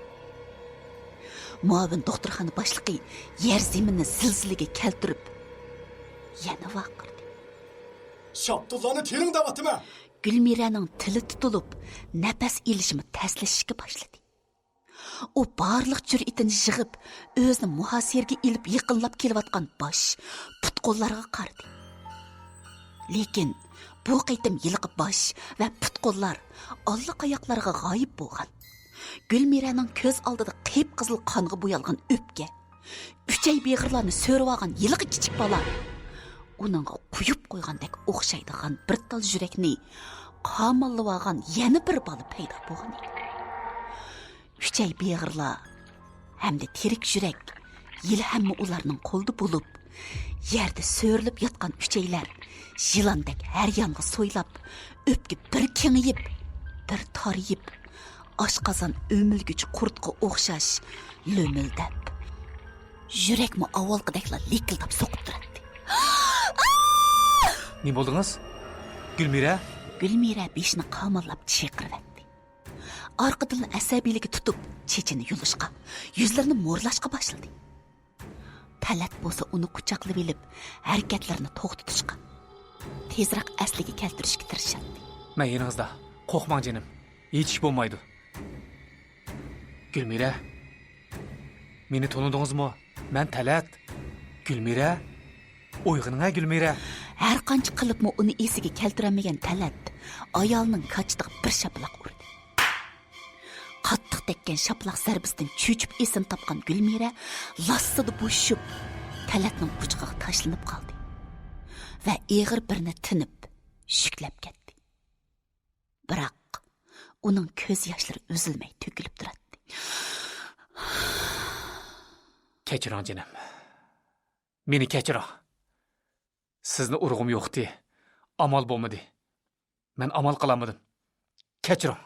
مۇئاۋىن دوختۇرخانا باشلىقى يەر زېمىننى زىلزىلىگە كەلتۈرۈپ، يەنە ۋارقىرىدى. شاپتۇللارنى تېرىڭ دەۋاتىمەن! گۈلمىرەنىڭ تىلى تۇتۇلۇپ، نەپەس ئېلىشىمۇ تەسلىشىشكە باشلىدى. ئۇ بارلىق جۈرئىتىنى يىغىپ، ئۆزىنى مۇھاسىرىگە ئېلىپ يېقىنلاپ كېلىۋاتقان باش، پۇت-قوللارغا قارىدى. لېكىن بۇ قېتىم ھېلىقى باش ۋە پۇت-قوللار ئاللىقاياقلارغا غايىب بولغان. گۈلمىرەنىڭ كۆز ئالدىدا قىپقىزىل قانغا بويالغان ئۆپكە، ئۈچەي بېغىرلارنى سۆرۈۋالغان ھېلىقى كىچىك بالا، ئۇنىڭغا قويۇپ قويغاندەك ئوخشايدىغان بىر تال يۈرەكنى قاماللىۋالغان يەنە بىر بالا پەيدا بولغان ئىدى. ئۈچەي بېغىرلار ھەمدە تىرىك يۈرەك ھېلىھەممە ئۇلارنىڭ قولىدا بولۇپ، يەردە سۆرىلىپ ياتقان ئۈچەيلەر يىلاندەك ھەر يانغا سويلاپ، ئۆپكە بىر كېڭىيىپ، بىر تارىيىپ، ئاشقازان ئۆمۈلگۈچى قۇرتقا ئوخشاش لۆمۈلدەپ، يۈرەكمۇ ئاۋۋالقىدەكلا لىكىلداپ سوقۇپ تۇراتتى. نېمە بولدىڭىز؟ گۈلمىرە؟ گۈلمىرە بېشىنى قاماللاپ چىرقىرىۋەتتى. ئارقىدىنلا ئەسەبىيلىكى تۇتۇپ، چېچىنى يۇلۇشقا، يۈزلىرىنى مورلاشقا باشلىدى. تەلەت بولسا ئۇنى قۇچاقلىۋېلىپ، ھەرىكەتلىرىنى توختىتىشقا، تېزراق ئەسلىگە كەلتۈرۈشكە تىرىشاتتى. مەن يېنىڭىزدا. قورقماڭ جېنىم. ھېچ ئىش بولمايدۇ. گۈلمىرە، مېنى تونۇدىڭىزمۇ؟ مەن تەلەت. گۈلمىرە، ئويغىنىڭە، گۈلمىرە. ھەر قانچە قىلىپمۇ ئۇنى ئېسىگە كەلتۈرەلمىگەن تەلەت ئايالىنىڭ كاچىتىغا بىر شاپىلاق ئۇردى. قاتتىق تەگكەن شاپىلاق زەربىسىدىن چۆچۈپ ئېسىنى تاپقان گۈلمىرە لاسسىدە بوشىشىپ، تەلەتنىڭ قۇچىقىغا تاشلىنىپ قالدى ۋە ئېغىر بىرنى تىنىپ، شۈكلەپ كەتتى. بىراق، ئۇنىڭ كۆز ياشلىرى ئۈزۈلمەي تۆكۈلۈپ تۇراتتى. كەچۈرۈڭ، جېنىم. مېنى كەچۈرۈڭ. سىزنى ئۇرغۇم يوقتى. ئامال بولمىدى. مەن ئامال قىلالمىدىم. كەچۈرۈڭ.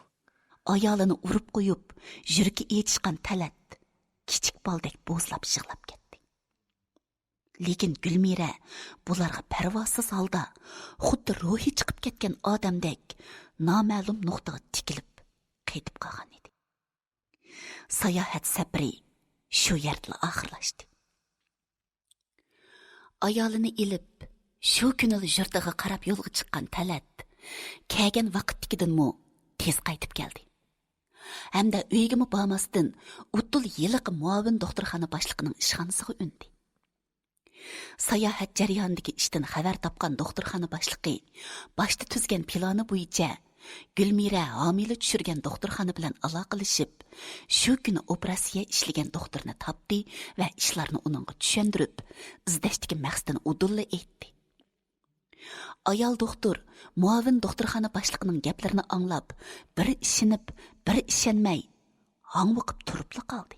ئايالىنى ئۇرۇپ قويۇپ، يۈرىكى ئېچىشقان تەلەت كىچىك بالىدەك بوزلاپ يىغلاپ كەتتى. لېكىن گۈلمىرە بۇلارغا پەرۋاسىز ھالدا، خۇددى روھى چىقىپ كەتكەن ئادەمدەك نامەلۇم نۇقتىغا تىكىلىپ قېتىپ قالغان ئىدى. ساياھەت سەپىرى شۇ يەردىلا ئاخىرلاشتى. ئايالىنى ئېلىپ، شۇ كۈنىلا يۇرتىغا قاراپ يولغا چىققان تەلەت كەلگەن ۋاقىتتىكىدىنمۇ تېز قايتىپ كەلدى. ھەمدە ئۆيىگىمۇ بارماستىن، ئۇدۇل ھېلىقى مۇئاۋىن دوختۇرخانا باشلىقىنىڭ ئىشخانىسىغا ئۈندى. ساياھەت جەريانىدىكى ئىشتىن خەۋەر تاپقان دوختۇرخانا باشلىقى باشتا تۈزگەن پىلانى بويىچە گۈلمىرە ھامىلە چۈشۈرگەن دوختۇرخانا بىلەن ئالاقىلىشىپ، شۇ كۈنى ئوپېراتسىيە ئىشلىگەن دوختۇرنى تاپتى ۋە ئىشلارنى ئۇنىڭغا چۈشەندۈرۈپ، ئىزدەشتىكى مەقسىتىنى ئۇدۇللا ئېيتتى. ئايال دوختۇر مۇئاۋىن دوختۇرخانا باشلىقىنىڭ گەپلىرىنى ئاڭلاپ، بىر ئىشىنىپ، بىر ئىشەنمەي، ھاڭۋېقىپ تۇرۇپلا قالدى.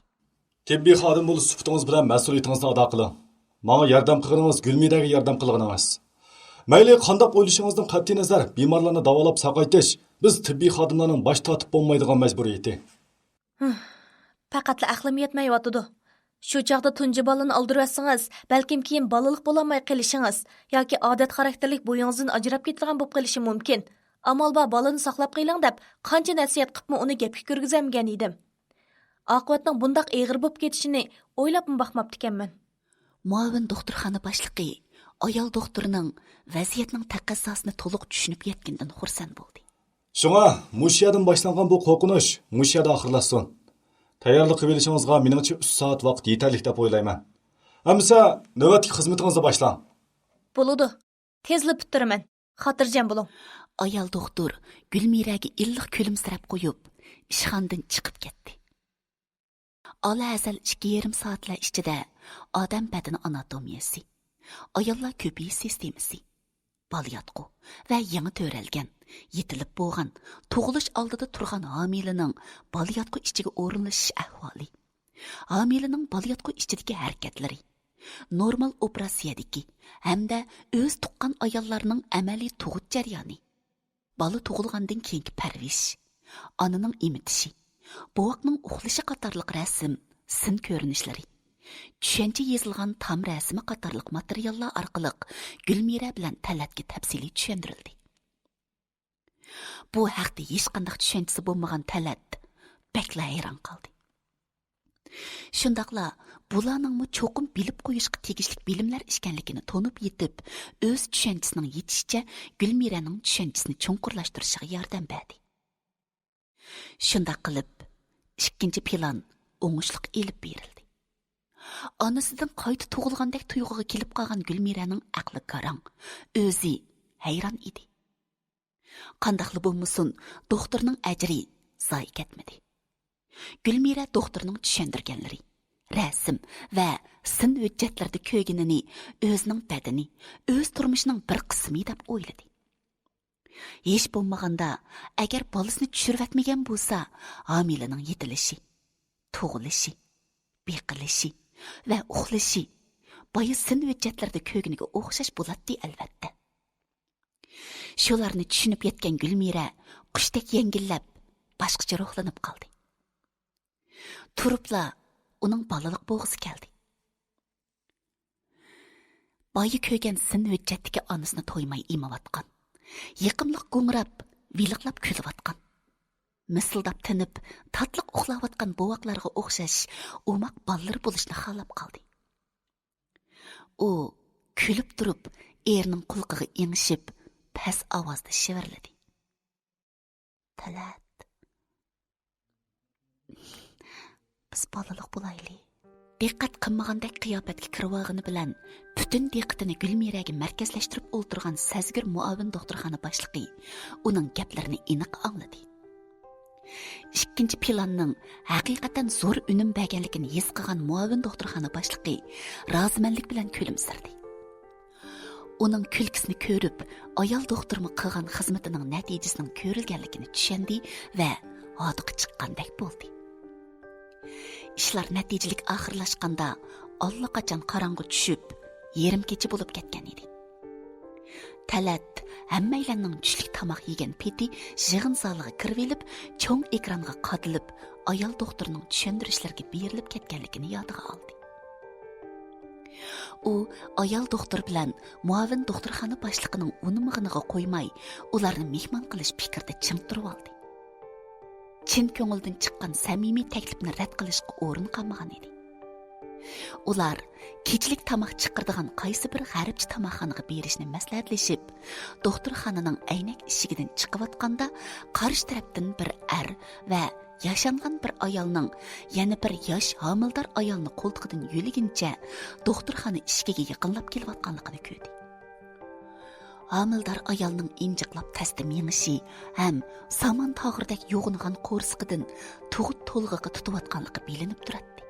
تېببىي خادىم بولۇش سۈپىتىڭىز بىلەن مەسئۇلىيىتىڭىزنى ئادا قىلىڭ. ماڭا ياردەم قىلغىنىڭىز، گۈلمىرەگە ياردەم قىلغىنىڭىز. مەيلى، قانداق ئويلىشىڭىزدىن قەتئىينەزەر، بىمارلارنى داۋالاپ ساقايتىش بىز تېببىي خادىملارنىڭ باش تارتىپ بولمايدىغان مەجبۇرىيىتى. پەقەتلا ئەقلىم يەتمەيۋاتىدۇ. شۇ چاغدا تۇنجى بالىنى ئالدۇرۇۋەتسىڭىز، بەلكىم كېيىن بالىلىق بولالماي قېلىشىڭىز ياكى ئادەت خاراكتېرلىك بويىڭىزدىن ئاجراپ كېتىدىغان بولۇپ قېلىشى مۇمكىن. ئامال بار، بالىنى ساقلاپ قېلىڭ دەپ قانچە نەسىھەت قىپمۇ ئۇنى گەپكە كىرگۈزەلمىگەن ئىدىم. ئاقىۋەتنىڭ بۇنداق ئېغىر بولۇپ كېتىشىنى ئويلاپمۇ باقماپتىكەنمەن. مۇئاۋىن دوختۇرخانا باشلىقى ئايال دوختۇرنىڭ ۋەزىيەتنىڭ تەقەززاسىنى تولۇق چۈشىنىپ يەتكىنىدىن خۇرسەن بولدى. شۇڭا مۇشۇ يەردىن باشلانغان بۇ قورقۇنۇش مۇشۇ يەردە ئاخىرلاشسۇن. تەييارلىق قىلىۋېلىشىڭىزغا مېنىڭچە ئۈچ سائەت ۋاقىت يېتەرلىك دەپ ئويلايمەن. ئەمىسە، نۆۋەتتىكى خىزمىتىڭىزنى باشلاڭ. بولىدۇ. تېزلا پۈتتۈرىمەن. خاتىرجەم بولۇڭ. ئايال دوختۇر گۈلمىرەگە ئىللىق كۈلۈمسىرەپ قويۇپ، ئىشخانىدىن چىقىپ كەتتى. ئالا ئەزەل ئىككى يېرىم سائەتلەر ئىچىدە ئادەم بەدىنى ئاناتومىيەسى، ئاياللار كۆپىيىش سىستېمىسى، بالىياتقۇ ۋە يېڭى تۆرەلگەن، يېتىلىپ بولغان، تۇغۇلۇش ئالدىدا تۇرغان ھامىلىنىڭ بالىياتقۇ ئىچىگە ئورۇنلىشىش ئەھۋالى، ھامىلىنىڭ بالىياتقۇ ئىچىدىكى ھەرىكەتلىرى، نورمال ئوپېراتسىيەدىكى ھەمدە ئۆز تۇغقان ئاياللارنىڭ ئەمەلىي تۇغۇت جەريانى، بالا تۇغۇلغاندىن كېيىنكى پەرۋىش، ئانىنىڭ ئېمىتىشى، بوۋاقنىڭ ئۇخلىشى قاتارلىق رەسىم، سىن كۆرۈنۈشلىرى، چۈشەنچە يېزىلغان تام رەسىمى قاتارلىق ماتېرىياللار ئارقىلىق گۈلمىرە بىلەن تەلەتكە تەپسىلىي چۈشەندۈرۈلدى. بۇ ھەقتە ھېچقانداق چۈشەنچىسى بولمىغان تەلەت بەكلا ھەيران قالدى. شۇنداقلا بۇلارنىڭمۇ چوقۇم بىلىپ قويۇشقا تېگىشلىك بىلىملەر ئىكەنلىكىنى تونۇپ يېتىپ، ئۆز چۈشەنچىسىنىڭ يېتىشىچە گۈلمىرەنىڭ چۈشەنچىسىنى چوڭقۇرلاشتۇرۇشىغا ياردەم بەردى. شۇنداق قىلىپ، ئىككىنچى پىلان ئوڭۇشلۇق ئېلىپ بېرىلدى. ئانىسىدىن قايتا تۇغۇلغاندەك تۇيغۇغا كېلىپ قالغان گۈلمىرەنىڭ ئەقلى گاراڭ، ئۆزى ھەيران ئىدى. قانداقلا بولمىسۇن، دوختۇرنىڭ ئەجرى زايە كەتمىدى. گۈلمىرە دوختۇرنىڭ چۈشەندۈرگەنلىرى، رەسىم ۋە سىن ھۆججەتلىرىدە كۆرگىنىنى ئۆزىنىڭ بەدىنى، ئۆز تۇرمۇشىنىڭ بىر قىسمى دەپ ئويلىدى. ھېچ بولمىغاندا، ئەگەر بالىسىنى چۈشۈرۈۋەتمىگەن بولسا، ھامىلىنىڭ يېتىلىشى، تۇغۇلۇشى، بېقىلىشى ۋە ئۇخلىشى بايا سىن ھۆججەتلىرىدە كۆرگىنىگە ئوخشاش بولاتتى، ئەلۋەتتە. شۇلارنى چۈشىنىپ يەتكەن گۈلمىرە قۇشتەك يەڭگىللەپ، باشقىچە روھلىنىپ قالدى. تۇرۇپلا ئۇنىڭ بالىلىق بولغۇسى كەلدى. بايا كۆرگەن سىن ھۆججەتتىكى ئانىسىنى تويماي ئېمىۋاتقان، يېقىملىق گۇڭراپ، ۋىلىقلاپ كۈلۈۋاتقان، مىسىلداپ تىنىپ، تاتلىق ئۇخلاۋاتقان بوۋاقلارغا ئوخشاش ئوماق بالىلىرى بولۇشنى خالاپ قالدى. ئۇ كۈلۈپ تۇرۇپ، ئېرىنىڭ قۇلىقىغا ئېڭىشىپ، پەس ئاۋازدا شىۋىرلىدى: «تەلەت، بىز بالىلىق بولايلى.» دىققەت قىلمىغاندەك قىياپەتكە كىرىۋالغىنى بىلەن، پۈتۈن دىققىتىنى گۈلمىرەگە مەركەزلەشتۈرۈپ ئولتۇرغان سەزگۈر مۇئاۋىن دوختۇرخانا باشلىقى ئۇنىڭ گەپلىرىنى ئېنىق ئاڭلىدى. ئىككىنچى پىلاننىڭ ھەقىقەتەن زور ئۈنۈم بەرگەنلىكىنى ھېس قىلغان مۇئاۋىن دوختۇرخانا باشلىقى رازىمەنلىك بىلەن كۈلۈمسىرىدى. ئۇنىڭ كۈلكىسىنى كۆرۈپ، ئايال دوختۇرمۇ قىلغان خىزمىتىنىڭ نەتىجىسىنىڭ كۆرۈلگەنلىكىنى چۈشەندى ۋە ھاردۇقى چىققاندەك بولدى. ئىشلار نەتىجىلىك ئاخىرلاشقاندا، ئاللىقاچان قاراڭغۇ چۈشۈپ، يېرىم كېچە بولۇپ كەتكەن ئىدى. تەلەت ھەممەيلەننىڭ چۈشلۈك تاماق يېگەن پېتى يىغىن زالىغا كىرىۋېلىپ، چوڭ ئېكرانغا قادىلىپ، ئايال دوختۇرنىڭ چۈشەندۈرۈشلىرىگە بېرىلىپ كەتكەنلىكىنى يادىغا ئالدى. ئۇ ئايال دوختۇر بىلەن مۇئاۋىن دوختۇرخانا باشلىقىنىڭ ئۇنىمىغىنىغا قويماي، ئۇلارنى مېھمان قىلىش پىكرىدە چىڭ تۇرۇۋالدى. چىن كۆڭۈلدىن چىققان سەمىمىي تەكلىپنى رەت قىلىشقا ئورۇن قالمىغان ئىدى. ئۇلار كېچىلىك تاماق چىقىرىدىغان قايسى بىر غەربچە تاماقخانىغا بېرىشنى مەسلىھەتلىشىپ، دوختۇرخانىنىڭ ئەينەك ئىشىكىدىن چىقىۋاتقاندا، قارشى تەرەپتىن بىر ئەر ۋە ياشانغان بىر ئايالنىڭ يەنە بىر ياش ھامىلىدار ئايالنى قولتۇقىدىن يۆلىگىنىچە دوختۇرخانا ئىشىكىگە يېقىنلاپ كېلىۋاتقانلىقىنى كۆردى. ھامىلىدار ئايالنىڭ ئىنجىقلاپ تەستە مېڭىشى ھەم سامان تاغىرىدەك يوغىنىغان قورسىقىدىن تۇغۇت تولغىقى تۇتۇۋاتقانلىقى بىلىنىپ تۇراتتى.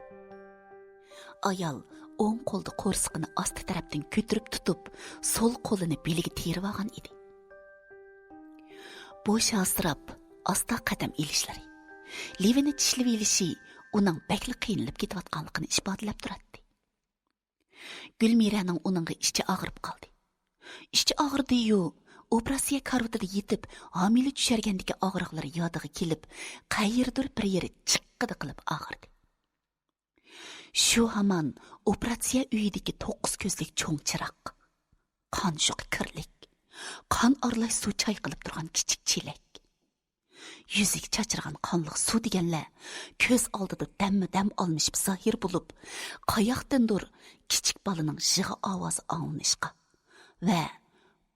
ئايال ئوڭ قولىدا قورسىقىنى ئاستى تەرەپتىن كۆتۈرۈپ تۇتۇپ، سول قولىنى بېلىگە تىرىۋالغان ئىدى. بوش ھاسىراپ، ئاستا قەدەم ئېلىشلىرى، لېۋىنى چىشلىۋېلىشى ئۇنىڭ بەكلا قىينىلىپ كېتىۋاتقانلىقىنى ئىپادىلەپ تۇراتتى. گۈلمىرەنىڭ ئۇنىڭغا ئىچى ئاغرىپ قالدى. ئىچى ئاغرىدى-يۇ، ئوپېراتسىيە كارىۋىتىدا يېتىپ، ھامىلە چۈشەرگەندىكى ئاغرىقلىرى يادىغا كېلىپ، قەيەردۇر بىر يېرى چىققىدە قىلىپ ئاغرىدى. شۇ ھامان ئوپېراتسىيە ئۆيىدىكى توققۇز كۆزلۈك چوڭ چىراغ، قان شوخى كىرلىك، قان ئارىلاش سۇ چايقىلىپ تۇرغان كىچىك چېلەك، يۈزىگە چاچرىغان قانلىق سۇ دېگەنلەر كۆز ئالدىدا دەممۇ دەم ئالمىشىپ زاھىر بولۇپ، قاياقتىندۇر كىچىك بالىنىڭ يىغا ئاۋازى ئاڭلىنىشقا ۋە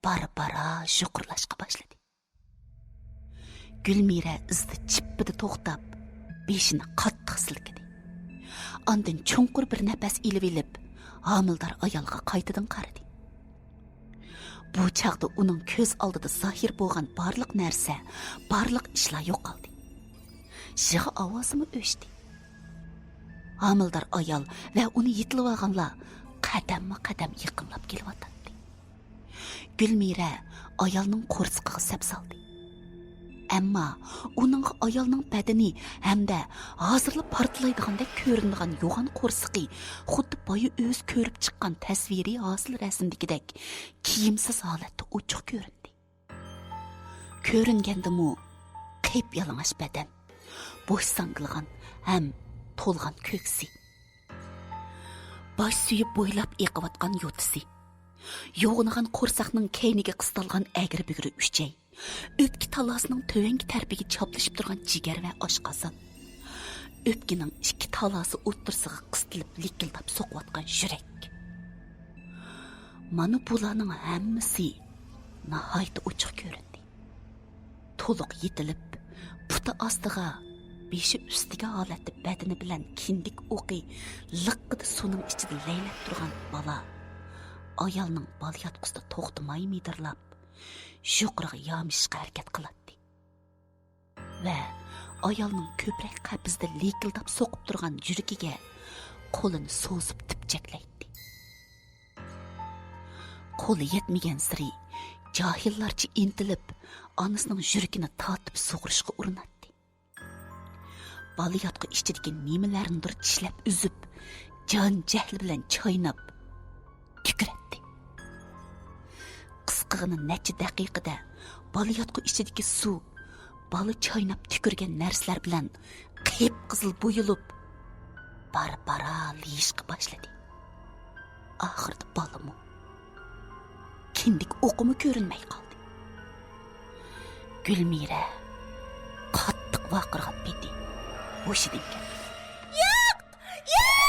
بارا-بارا يۇقىرىلاشقا باشلىدى. گۈلمىرە ئىزدا چىپپىدە توختاپ، بېشىنى قاتتىق سىلكىدى. ئاندىن چوڭقۇر بىر نەپەس ئېلىۋېلىپ، ھامىلىدار ئايالغا قايتىدىن قارىدى. بۇ چاغدا ئۇنىڭ كۆز ئالدىدا زاھىر بولغان بارلىق نەرسە، بارلىق ئىشلار يوقالدى. يىغا ئاۋازىمۇ ئۆچتى. ھامىلىدار ئايال ۋە ئۇنى يېتىلىۋالغانلار قەدەممۇ قەدەم يېقىنلاپ كېلىۋاتاتتى. گۈلمىرە ئايالنىڭ قورسىقىغا سەپ سالدى. ئەمما ئۇنىڭغا ئايالنىڭ بەدىنى ھەمدە ھازىرلا پارتلايدىغاندەك كۆرۈنىدىغان يوغان قورسىقى خۇددى بايا ئۆزى كۆرۈپ چىققان تەسۋىرىي ھاسىل رەسىمدىكىدەك كىيىمسىز ھالەتتە ئوچۇق كۆرۈندى. كۆرۈنگەندىمۇ قىپيالىڭاچ بەدەن، بوش ساڭگىلىغان ھەم تولغان كۆكسى، باش سۈيى بويلاپ ئېقىۋاتقان يوتىسى، يوغىنىغان قورساقنىڭ كەينىگە قىستالغان ئەگرى-بۈگرى ئۈچەي، ئۆپكە تالاسىنىڭ تۆۋەنكى تەرىپىگە چاپلىشىپ تۇرغان جىگەر ۋە ئاشقازان، ئۆپكىنىڭ ئىككى تالاسى ئوتتۇرىسىغا قىستىلىپ لىكىلداپ سوقۇۋاتقان يۈرەك. مانا بۇلارنىڭ ھەممىسى ناھايىتى ئوچۇق كۆرۈندى. تولۇق يېتىلىپ، پۇتى ئاستىغا، بېشى ئۈستىگە ھالەتتە بەدىنى بىلەن كىندىك ئوقى لىققىدە سۇنىڭ ئىچىدە لەيلەپ تۇرغان بالا ئايالنىڭ بالىياتقۇسىدا توختىماي مىدىرلاپ، يۇقىرىغا يامىشىشقا ھەرىكەت قىلاتتى ۋە ئايالنىڭ كۆپرەك قەپىسىدە لىكىلداپ سوقۇپ تۇرغان يۈرىكىگە قولىنى سوزۇپ تۈپچەكلەيتتى. قولى يەتمىگەنسېرى جاھىللارچە ئىنتىلىپ، ئانىسىنىڭ يۈرىكىنى تارتىپ سۇغۇرۇشقا ئۇرۇناتتى. بالىياتقۇ ئىچىدىكى نېمىلەرنىدۇر چىشلەپ ئۈزۈپ، جان جەھلى بىلەن چايناپ تۈكۈرەتتى. قىسقىغىنە نەچچە دەقىقىدە بالىياتقۇ ئىچىدىكى سۇ، بالا چايناپ تۈكۈرگەن نەرسىلەر بىلەن قىپقىزىل بويىلىپ، بارا-بارا لىيىشقا باشلىدى. ئاخىرىدا بالىمۇ، كىندىك ئوقىمۇ كۆرۈنمەي قالدى. گۈلمىرە قاتتىق ۋارقىرىغان پېتى ھوشىدىن كەتتى. ياق! ياق!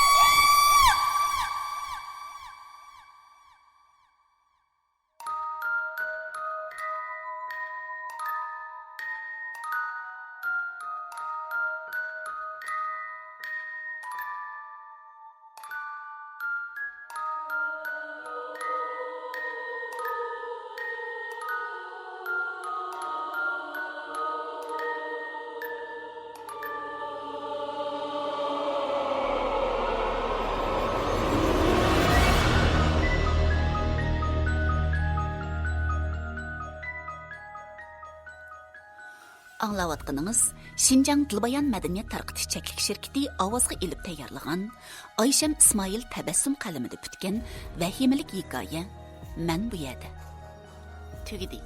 ئاڭلاۋاتقىنىڭىز شىنجاڭ دىلبايان مەدەنىيەت تارقىتىش چەكلىك شىركىتى ئاۋازغا ئېلىپ تەييارلىغان، ئايشەم ئىسمائىل تەبەسسۇم قەلىمىدە پۈتكەن ۋەھىمىلىك ھېكايە مەن بۇ يەردە. تۈگىدى.